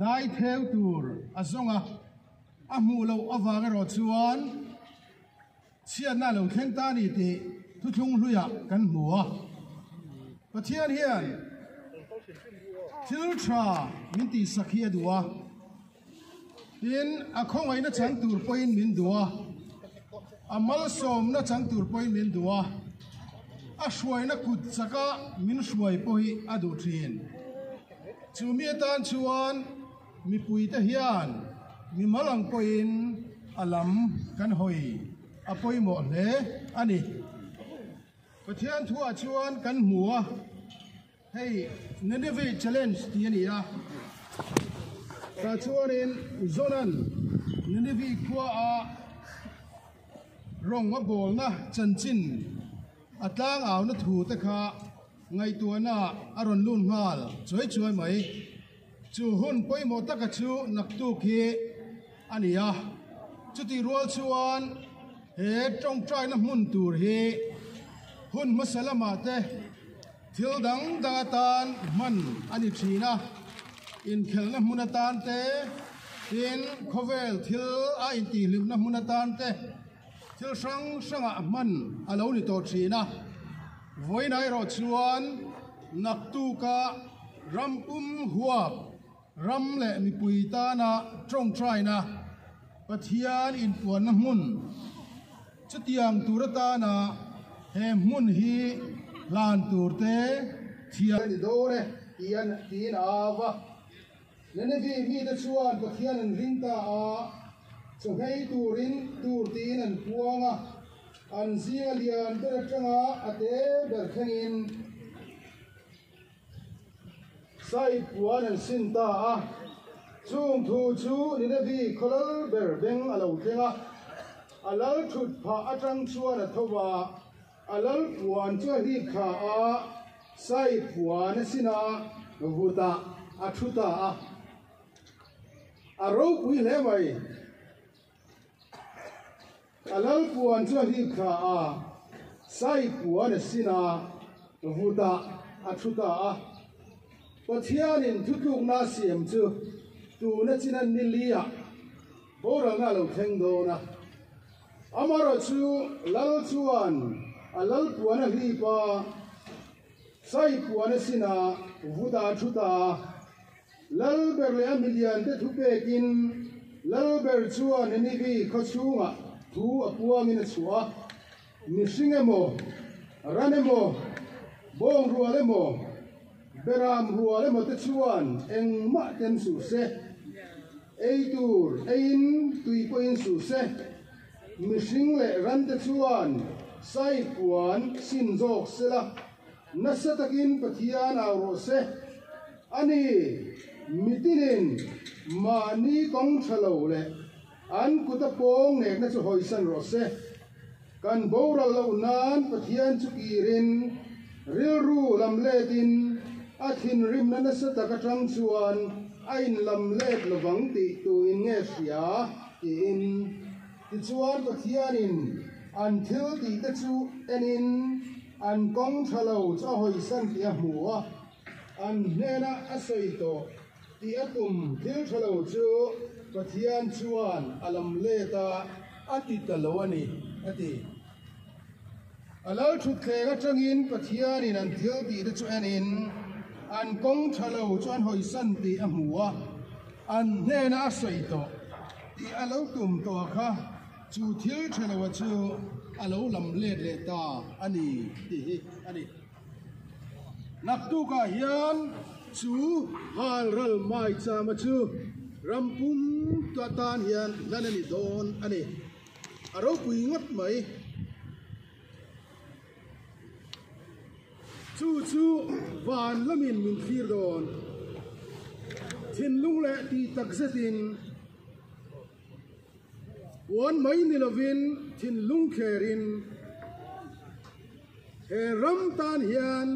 Dai theu tur a zawng a, a hmuh loh avang erawh chuan chhiatna a lo thleng ta a ni tih thuthlung hluiah kan hmu a. Pathian hian thil tha min tihsak hi a duh a, tin a khawngaihna chang tur pawhin min duh a, a malsawmna chang tur pawhin min duh a, a hruaina kut chaka min hruai pawh hi a duh thin. Chu mi atan chuan mipuite hian mimal ang pawhin a lam kan hawi a pawimawh hle a ni. Pathian thuah chuan kan hmu a, hei Nineveh Challenge tih a ni a, tah chuanin Jona'n Nineveh khuaah rawng a bawlna chanchin a tlangauna thu te kha Ngaihtuahna a rawn lut nghal chuai chuai mai. Chu hun pawimawh taka chu naktuk hi a ni a. Chutih rual chuan he tawngtaina hmun tur hi hun hmasa lamah te thil dang dang atan hman a ni thin a. Inkhelhna hmun atan te, tin khawvel thil a intihhlimna hmun atan te, Thil hrang hrangah hman a lo ni tawh thin a, vawiinah erawh chuan naktuka ram pum huap ram leh mipui tana tawngtaina Pathian inpuanna hmun chutiang tur atana he hmun hi hlan tur te thiam a ni dawn e tiin a au va. Nineveh mite chuan Pathian an ring ta a, chawhmei turin tur tiin an puang a, an zinga lian ber atanga a te ber thlengin sai puan an sin ta a. Chung thu chu Nineveh khaw lal ber beng a lo thleng a, a lal thut phah atang chuan a tho va, A lal puan chu a hlip thla a, sai puan a sin a, vutah a thu ta a. A ropui hle mai. A lal puan chu a hlip thla a, sai puan a sin a, vutah a thu ta a. Pathianin thutlukna a siam chu tuna chin a ni liah boralna a lo thleng dawn a. Amaherawh chu Lal chuan a lal puan a hlip a, sai puan a sin a, vuta a thu ta a. Lal ber leh a milian te thu pekin Lal ber chuan Ninivi khaw chhungah thu a puangin a chhuah a, mihring emaw, ran emaw, bawng rual emaw, beram rual emaw te chuan engmah tem suh se. Ei tur eiin tui pawhin suh se, mihring leh rante chuan sai puan sin zawk se la, nasa takin Pathian au rawh se. A ni, mitinin mahni kawng tha lo leh an kuta pawng nekna chu hawisan rawh se. Kan boral loh nan Pathian chu kirin rilru lam letin a thinrimna nasa tak atang chuan a inlam let lovang tih tuin nge hria? tiin. Tichuan Pathianin an thil tihte chu enin an kawng tha lo chu a hawisan tih a hmu a, an hnena a sawi tawh tih a tum thil tha lo chu Pathian chuan a lam let a, a ti ta lo a ni, a ti. A lal thutthleng atangin Pathianin an thil tih te chu enin an kawng tha lo chu an hawisan tih a hmu a, an hnena a sawi tawh tih a lo tum tawh a kha chu thil tha lo a chu a lo lam let leh ta a ni tih hi a ni. Naktukah hian chu halral maichama chu ram pum atan hian hlan a ni dawn a ni. A ropui ngawt mai. Chu chu van lamin min thlir dawn. Thinlung leh tih tak zetin puan mai ni lovin thinlung thlerin he ram tan hian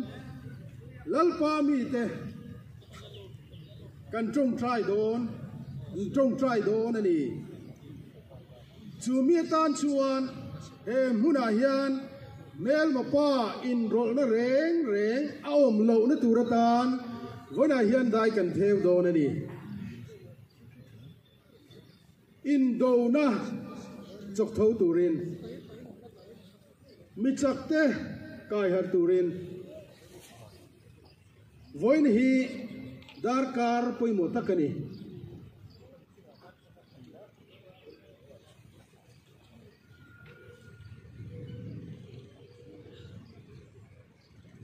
Lalpa mite kan tawngtai dawn, an tawngtai dawn a ni. Chu mi atan chuan he hmunah hian hmelma pa inrawlhna reng reng a awm lohna tur atan vawiinah hian dai kan theu dawn a ni. Indona chawk tho turin, mi chakte kai harh turin vawiin hi darkar pawimawh tak a ni.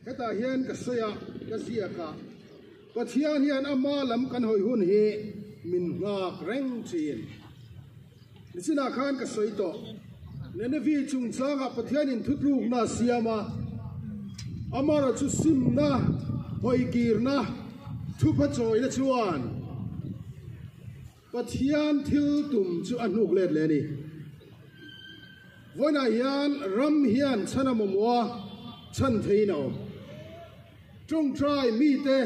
Hetah hian ka sawi a, ka ziak a, Pathian hian ama lam kan hawi hun hi min nghak reng thin. Nichinah khan ka sawi tawh, Nenevi chungchangah Pathianin thutlukna a siam a, amarawh chu simna, hawikirna, thupha chawina chuan Pathian thil tum chu a hnuk let leh a ni. Vawiinah hian ram hian chhan a mamawh a, chhan theiin a awm. Tawngtai mite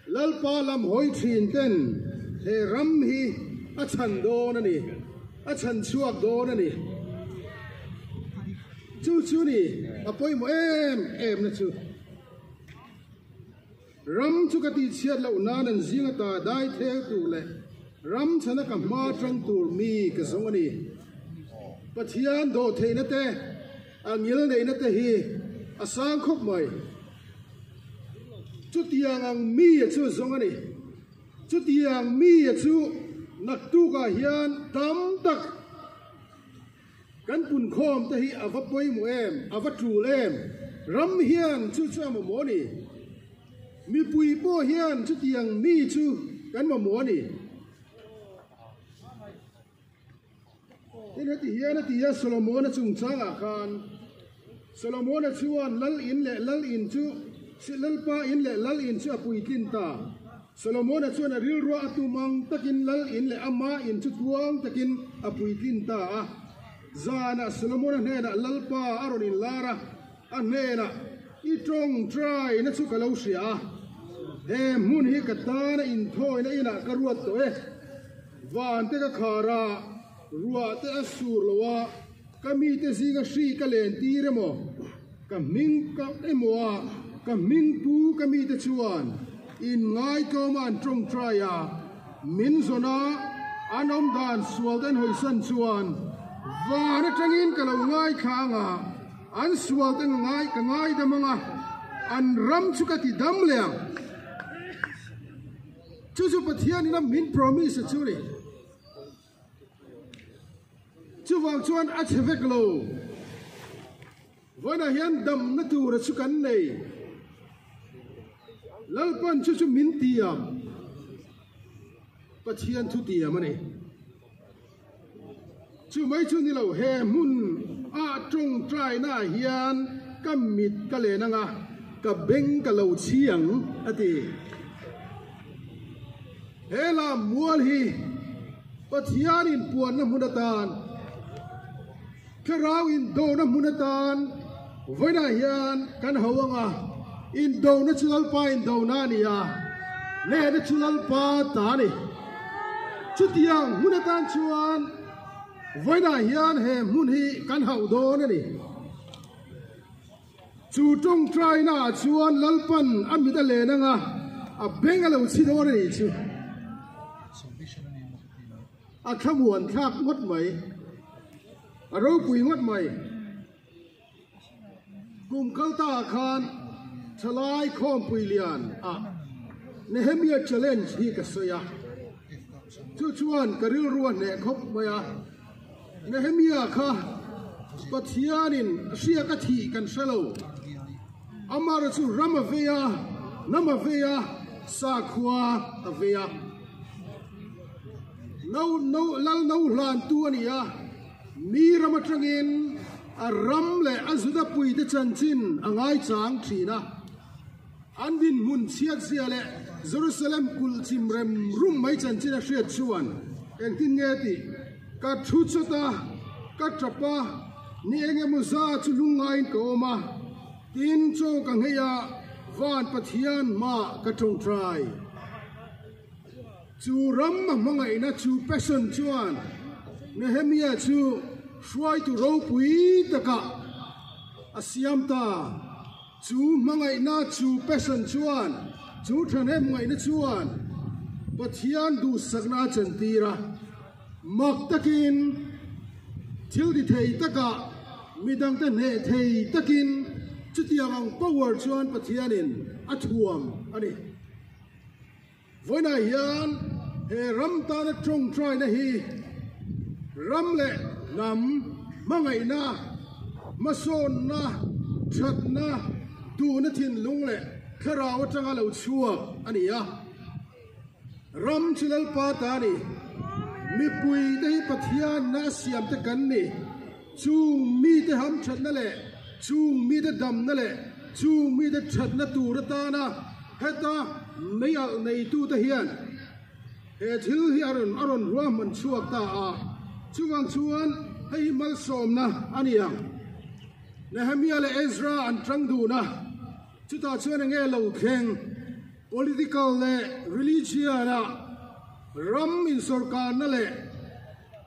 Lalpa lam hawi thin ten he ram hi a chhan dawn a ni, a chhan chhuak dawn a ni. Chu chu ni a pawimawh em em na chu. Ram chu ka tihchhiat loh nan an zing ata dai thel tur leh ram chhana ka hma tang tur mi ka zawng a ni. Pathian dawhtheihna te, a ngil neihna te hi a sang khawp mai. Chutiang ang mi a chu zawng a ni. Chutiang mi a chu naktukah hian tam tak Kan punkhawm te hi a va pawimawh em, a va tul em? Ram hian chu chu a mamawh a ni. Mipui pawh hian chutiang mi chu kan mamawh a ni. Tin, heti hian a ti a, Solomona chungchangah khan, Solomona chuan lal in leh lal in chu, Lalpa in leh lal in chu a puitlin ta. Solomona chuan a rilruah a tum ang takin lal in leh ama in chu tluang takin a puitlin ta a. Zanah Solomona hnenah Lalpa a rawn inlar a, a hnenah, I tawngtai na chu ka lo hria a, he hmun hi ka tana inthawina inah ka ruat tawh e. Van te ka khar a, ruah te a sur lo a, ka mite zinga hri ka len tir emaw, ka hming ka emaw a, ka hming pu ka mite chuan inngaitawma an tawngtai a, min zawn a, an awm dan sual te an hawisan chuan van atangin ka lo ngaithla ang a, an sual te ngai ka ngaidam ang a, an ram chu ka ti dam leh ang. Chu chu Pathianin a min promise a chu ni. Chuvang chuan a chhe vek lo. Vawiinah hian damna tura chu kan nei. Lalpan chu chu min tiam. Pathian thu tiam a ni. Chu mai chu ni lo, he hmun a tawngtaina ah hian ka mit ka len ang a, ka beng ka lo chhi ang, a ti. He lam mual hi Pathian inpuanna hmun atan, Thlarau indona hmun atan vawiinah hian kan ho ang a, indona chu Lalpa indona a ni a, nehna chu Lalpa ta a ni. Chutiang hmun atan chuan vawiinah hian he hmun hi kan hauh dawn a ni. Chu tawngtaina ah chuan Lalpan a mit a len ang a, a beng a lo chhi dawn a nih chu. A thlamuan thlak ngawt mai. A ropui ngawt mai. Kum kal ta ah khan thalai khawmpui lian ah Nehemia challenge hi ka sawi a. Chu chuan ka rilru a hneh khawp mai a. Nehemia kha Pathianin hriak a thih kan hre lo. Amara chu ram a vei a, hnam a vei a, sakhua a vei a. No, no, lal no hlantu a ni a, mi ram atangin a ram leh a Judapuite chanchin a ngaichang thin a. An dinhmun chhiatzia leh Jerusalem kulh chim rem rum mai chanchin a hriat chuan engtin nge tih ka thu chawt a, ka tap a, ni eng emaw za chu lungngaiin ka awm a, tin chaw ka nghei a, van Pathian hmaah ka tawngtai. Chu ram a hmangaihna chu passion chuan Nehemia chu hruaitu ropui takah a siam ta. Chu hmangaihna chu passion chuan chu thahnem ngaihna chuan Pathian duhsakna a chantir a. Mak takin, thil ti thei takah, midangte hneh thei takin chutiang ang power chuan Pathianin a thuam a ni. Vawiinah hian he ram tana tawngtaina hi ram leh hnam hmangaihna, hmasawnna, thatna, duhna thinlung leh thlarau atanga lo chhuak a ni a. Ram chu Lalpa ta a ni. Mipuite hi Pathianna a siamte kan ni. Chung mite hamthatna leh chung mite damna leh chung mite thatna tur atana heta mei alh neitute hian he thil hi a rawn a rawn ruahman chhuak ta a, chuvang chuan hei hi malsawmna a ni ang. Nehemia leh Ezra an tang dun a, chutah chuan enge lo thleng? Political leh religion-ah ram insawrkarna leh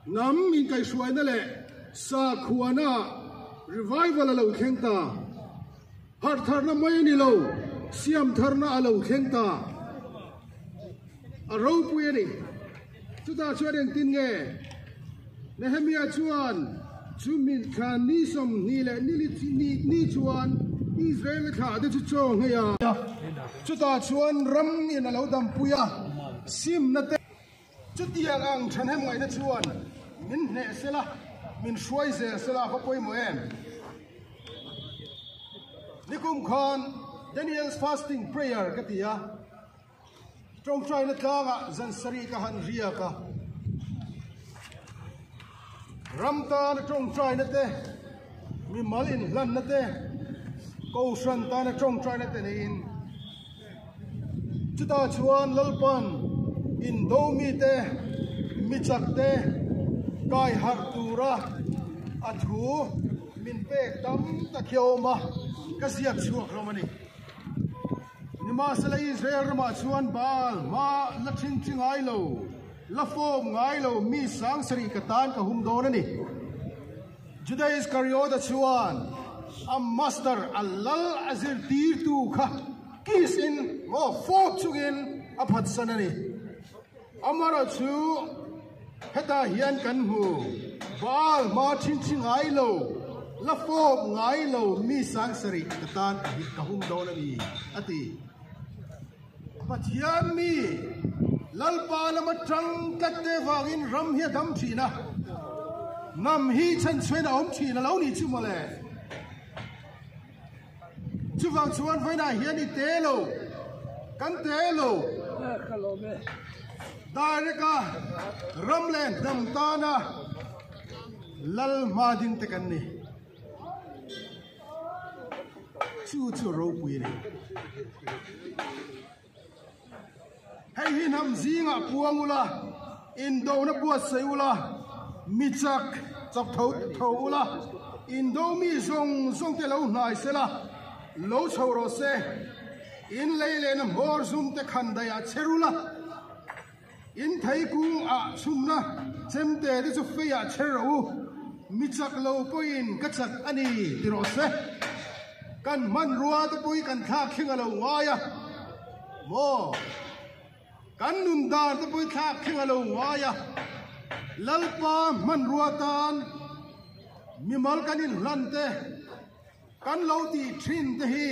Hnam inkaihhruaina leh sakhuana revival a lo thleng ta. Harh tharna mai a ni lo, siam tharna a lo thleng ta. A ropui a ni. Chutah chuan engtin nge Nehemia chuan chu mitthla ni 20 leh ni chuan Israel-a thlahte chu chaw nghei a. Chutah chuan ram in a lo dampui a, simna te. Chutiang ang thahnem ngaihna chuan min hneh sela, min hruai zel sela a va pawimawh em? Nikum khan Daniel's fasting prayer ka ti a, tawngtaina tlangah zan sarih ka han riak a. Ram tana tawngtaina te, mimal inhlanna te, kohhran tana tawngtaina te neiin, Chutah chuan Lalpan indo mite mi chakte kai harh tura a thu min pek tam tak hi a awm a, ka ziak chhuak hlawm a ni. Nimahsela Israel ramah chuan Baal hma la ṭhingṭhi ngai lo, la fawm ngai lo mi sangsarih ka tan ka hum dawn a ni. Juda Iskariota chuan a master, a lal a zirtirtu kha kiss in maw fawp chungin a phatsan a ni. Amaherawhchu hetah hian kan hmu, Baal hma thinthi ngai lo, la fawp ngai lo mi sangsarih ka tan ka hum dawn a ni, a ti. Pathian mi Lalpa lama tang tlat te vangin ram hi a dam thin a, hnam hi chhanchhuain a awm thin a lo nih chu mawle. Chuvang chuan vawiinah hian i te lo, kan te lo. Direct a ram leh hnam tana Lal hma ding te kan ni. Chu chu ropui a ni. Hei hi hnam zingah puang ula, indona buatsaih ula, mi chak chak tho tho ula, indo mi zawng zawng te lo hnai sela, lo chho rawh se, in lei lehna hmawr zum te khan daihah chher ula, In thei kung ah chhumna chemte te chu fei ah chher rawh u, mi chak lo pawhin ka chak a ni ti rawh se. Kan hmanrua te pawh hi kan thlak thleng a lo ngai a maw? Kan nun dan te pawh hi thlak thleng a lo ngai a, Lalpa hmanrua tan mimal kan inhlan te, Kan lo tih thin te hi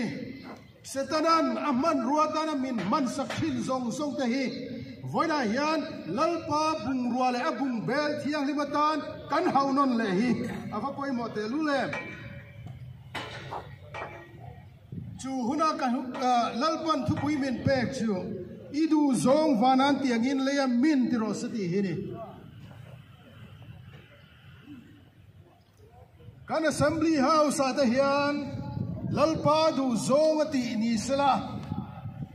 Setanan a hmanrua tana min hmansak thin zawng zawng te hi vawiinah hian Lalpa bungrua leh a bungbel thianghlim atan kan hau nawn leh hi a va pawimawh tehlul em? Chu huna ka Lalpan thupui min pek chu i duh zawng vanan tiangin leia min ti rawh se tih hi ni. Kan Assembly House ah te hian Lalpa duh zawng a tih ni sela,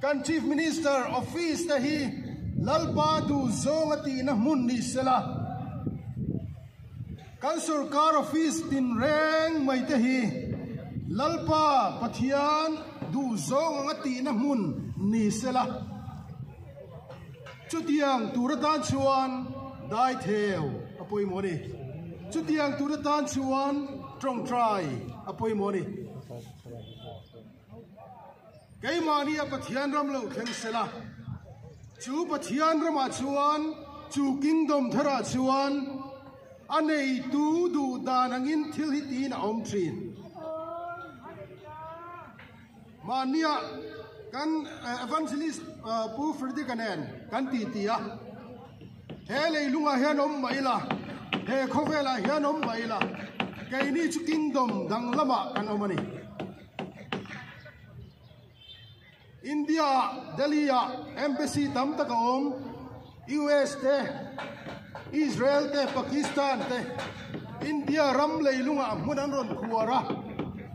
kan Chief Minister Office te hi Lalpa duh zawng a tihna hmun ni sela, kan sorkar office tinreng mai te hi Lalpa Pathian duh zawng ang a tihna hmun ni sela. Chutiang tur atan chuan daitheu a pawimawh a ni. Chutiang tur atan chuan tawngtai a pawimawh a ni. Keimahni a Pathian ram lo thleng sela, chu Pathian ramah chuan. Chu kingdom tharah chuan a neitu duh dan angin thil hi tiin a awm thin. Mahnia kan Evangelist Pu Frederick-a nen kan titi a, he leilungah hian awm mah ila, he khawvelah hian awm mah ila, keini chu kingdom dang lamah kan awm a ni. India-ah Delhi-ah embassy tam tak a awm, US te, Israel te, Pakistan te India ram leilungah hmun an rawn khuar a,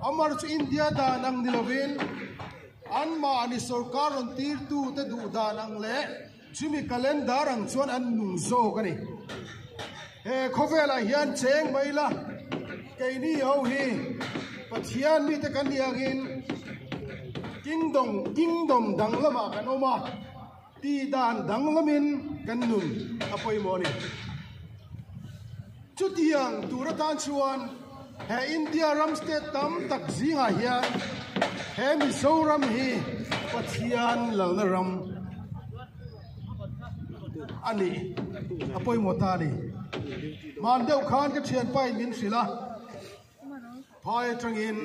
amar chu India dan ang ni lovin anmahni sorkar rawn tirtute duh dan ang leh chumi calendar ang chuan an nung zawk a ni. He khawvelah hian cheng mai la, keini ho hi Pathian mite kan nih angin Kingdom Kingdom dang lamah kan awm a, tih dan danglamin kan nun a pawimawh a ni. Chutiang tur atan chuan he India ram state tam tak zingah hian he Mizoram hi Pathian lalna ram a ni a pawimawh ta a ni. Hman deuh khan ka thianpa in min hrilh a, phai atangin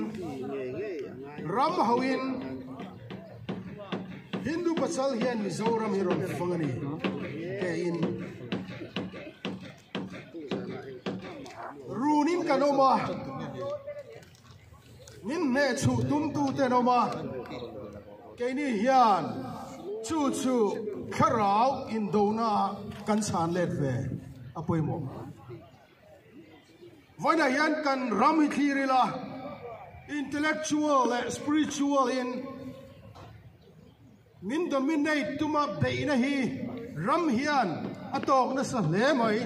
ram hoin Hindu pasal hian Mizoram hi rawn fang a ni keiin Runin kan awm a, min hnehchhuh tumtute an awm a, keini hian chu chu thlarau indona kan chhan let ve a pawimawh. Vawiinah hian kan ram hi thlir ila, intellectual leh spiritual in Min dominate tuma beihna hi ram hian a tawk nasa hle mai.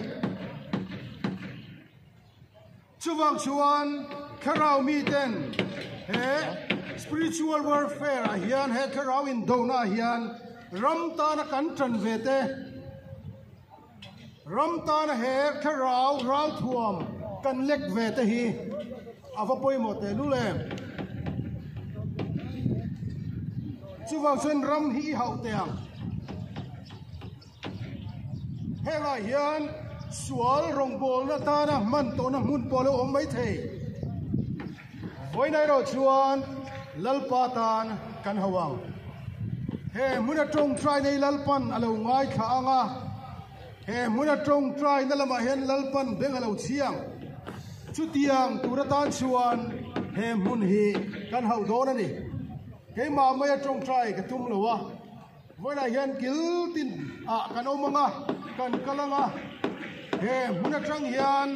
Chuvang chuan thlarau miten he spiritual warfare ah hian he thlarau indona ah hian ram tana kan tan ve te, ram tana he thlarau ralthuam kan lek ve te hi a va pawimawh tehlul em. Chuvang chuan ram hi i hauh teh ang. Hengah hian sual rawngbawlna tana hman tawhna hmun pawh a lo awm mai thei. Vawiin erawh chuan Lalpa tan kan hauh ang. He hmuna tawngtai nei Lalpan a lo ngaithla ang a, he hmuna tawngtaina lamah hian Lalpan beng a lo chhiang. Chutiang tur atan chuan he hmun hi kan hauh dawn a ni. Keimah maia tawngtai ka tum lo a, vawiinah hian kil tin ah kan awm ang a, kan kal ang a, he hmun atang hian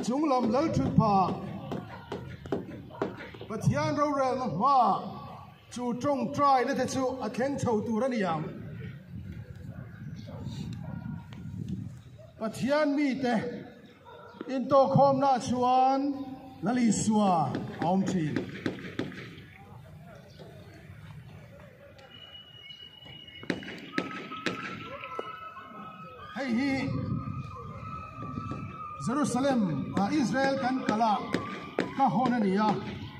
chunglam Lalthut phah Pathian rorelna hmaah chu tawngtaina te chu a thleng chho tur a ni ang. Pathian mite Intawhkhawmnaah chuan Lal Isua a awm thin. Hei hi Jerusalem ah Israel kan kal a ka hawn a ni a,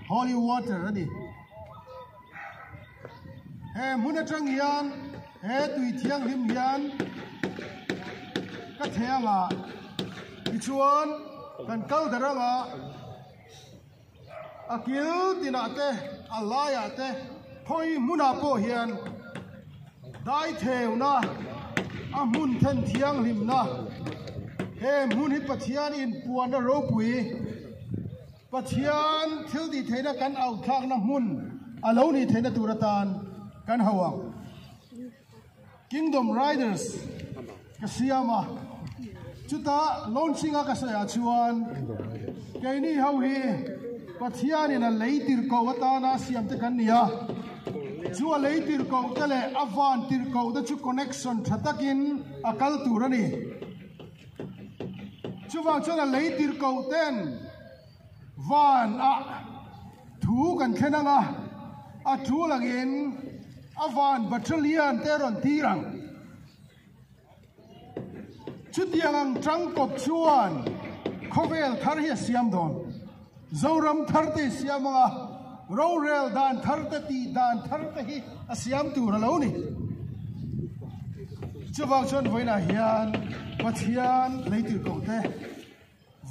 holy water a ni. He hmun atang hian he tui thianghlim hian ka thei anga tichuan kan kal dar anga a kil tinah te a laiah te khawi hmunah pawh hian dai theuna a hmun then thianghlimna he hmun hi Pathian inpuanna ropui Pathian thil tih theihna kan auh thlakna hmun a lo nih theihna tur atan kan hauh ang. Kingdom Riders ka siam a, chuta launching a ka sawi ah chuan keini ho hi Pathianin a lei tirhkoh atana siam te kan ni a, chu a lei tirhkoh te leh a van tirhkoh te chu connection tha takin a kal tur a ni. Chuvang chuan a lei tirhkoh ten van ah thu kan thlen ang a, a tul angin a van battalion te rawn tir ang. Chutiang ang tangkawp chuan khawvel thar hi a siam dawn. Zoram thar te a siam ang a, rorel dan thar te tih dan thar te hi a siam tur a lo ni. Chuvang chuan vawiinah hian Pathian lei tirhkoh te,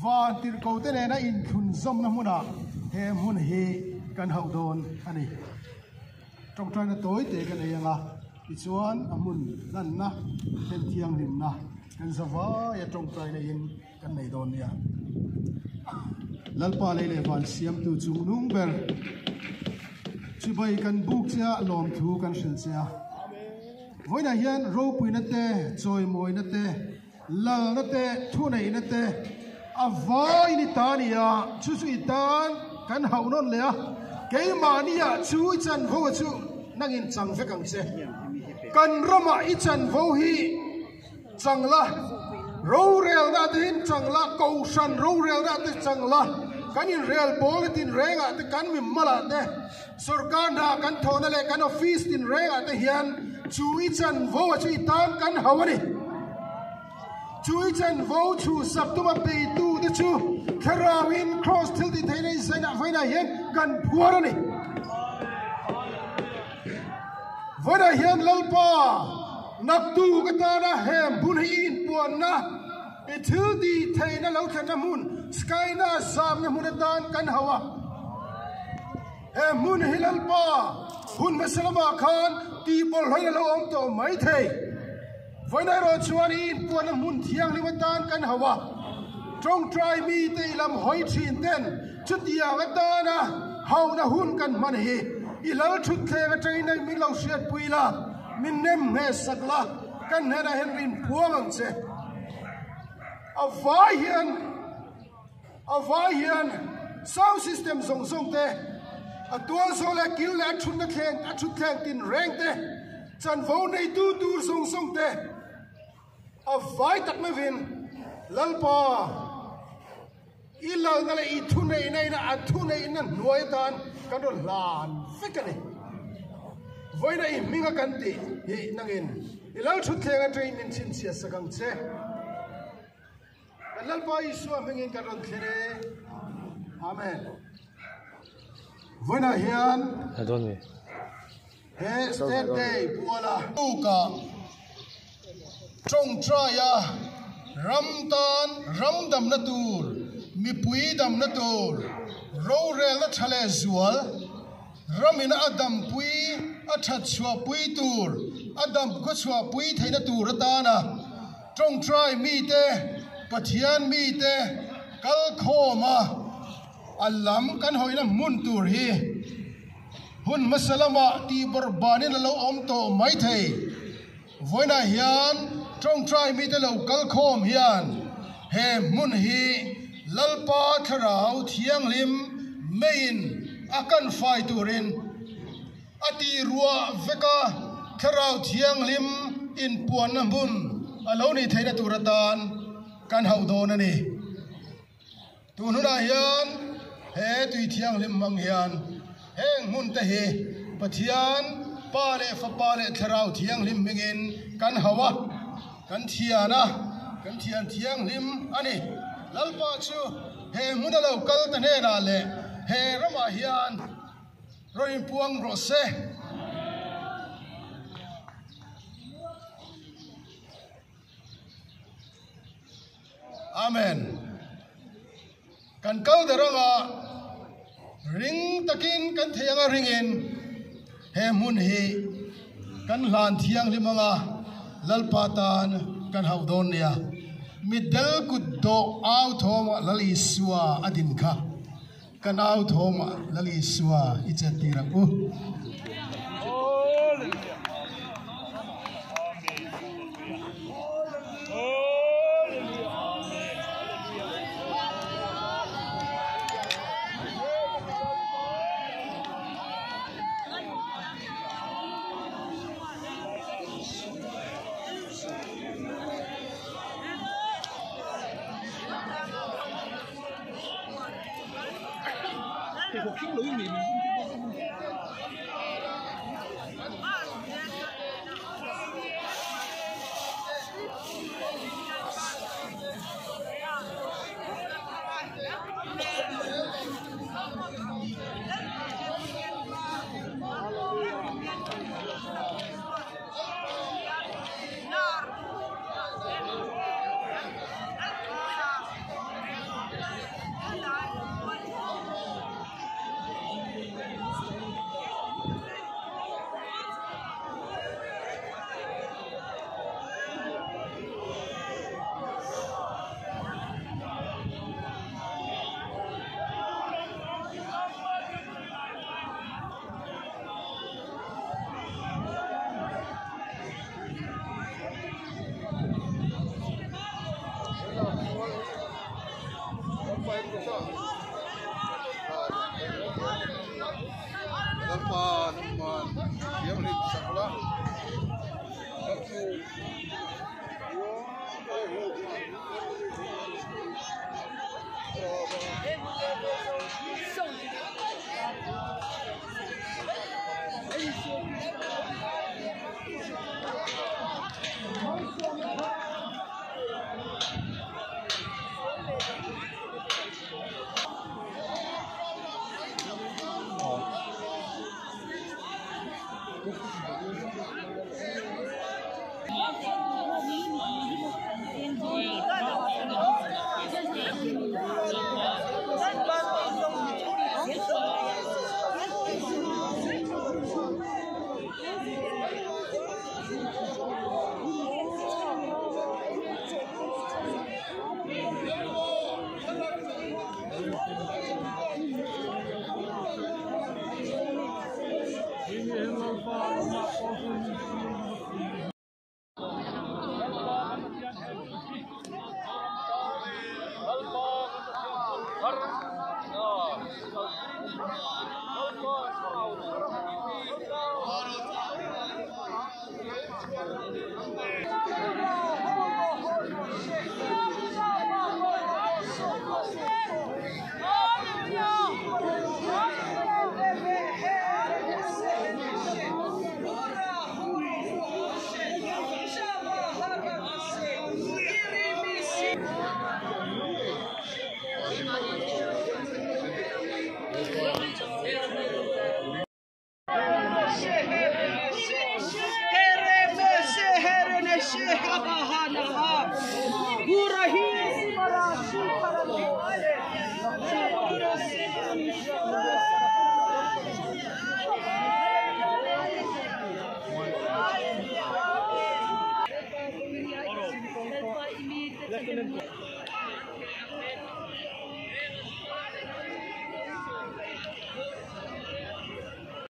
van tirhkoh te nena inthlunzawmna hmunah he hmun hi kan hauh dawn a ni. Tawngtaina tawi te kan ei ang a, tichuan a hmun hlanna thlen thianghlimna kan zavaia tawngtaina in kan nei dawn nia. Lalpa lei leh van siamtu chung nung ber chibai kan buk che a, lawmthu kan hrilh che a. Vawiinah hian ropuina te, chawimawina te, lalna te, thuneihna te a vaiin i ta a ni a, chu chu i tan kan hauh nawn leh a, keimahniah chu i chanvo a chu nangin chang vek ang che. Kan ramah i chanvo hi chang la, rorelna te hin chang la, kohhran rorelna te chang la, kan inrel pawl tinrengah te, kan mimalah te, Sorkar hna kan thawhna leh kan office tinrengah te hian chu i chanvo a chu i tan kan hau a ni. Chu i chanvo chhuhsak tuma beitu te chu thlarauin Kraws thil tih theihna in zainah vawiinah hian kan phuar a ni. Vawiinah hian Lalpa naktuk atana hem bun hi i inpuanna, i thil tih theihna lo thlenna hmun Skyna zamna hmun atan kan hau a. He hmun hi Lalpa hun hmasa lamah khan tihbawlhhlawin a lo awm tawh mai thei. Vawiin erawh chuan i inpuanna hmun thianghlim atan kan hau a, tawngtai mite i lam hawi thin ten chutiang atana hauhna hun kan hman hi i lal thutthleng atangin min lo hriatpui la, min nem ngheh sak la, kan hnenah hian rin phuang ang che. A vai hian. A vai hian sound system zawng zawng te, a tual zawh leh kil leh a thutna thleng a thut thleng tin reng te, chanvo neitu tur zawng zawng te a vai tak meuhin Lalpa i lalna leh i thuneihna ina a thuneihna hnuai atan kan rawn hlan vek a ni. Vawiina i hminga kan tih hi nangin i lal thut thleng atangin min chhinchhiah sak ang che. Kan Lalpa Isua hmingin kan rawn thlen e. Amen. Vawiinah hian he State Day puala tuka tawngtaia ram tan ram damna tur, mipui damna tur, rorelna tha leh zual, ramina a dampui, a that chhuahpui tur, a dam khawchhuahpui theihna tur atana Tawngtai mite, Pathian mite kal khawm a, a lam kan hawina hmun tur hi hun hmasa lamah tihbawrh banin a lo awm tawh mai thei. Vawiinah hian tawngtai mite lo kal khawm hian he hmun hi Lalpa Thlarau Thianghlim meiin a kan fai turin, A tih ruah veka Thlarau Thianghlim inpuanna hmun a lo nih theihna tur atan kan hauh dawn a ni. Tun hunah hian he tui thianghlim hmang hian heng hmun te hi Pathian Pa leh Fapa leh Thlarau Thianghlim hmingin kan hauh a, kan thian a, kan thian thianghlim a ni. Lalpa chu he hmuna lo kal ta hnenah leh he ramah hian Rawn inpuang rawh se. Amen. Kan kal der anga ring takin kan thei anga ringin he hmun hi kan hlan thianghlim anga Lalpa tan kan hauh dawn nia. Mitdel kut dawh au thawmah Lal Isua a din kha. Ka nau thawmah Lal Isua i chet tir ang u.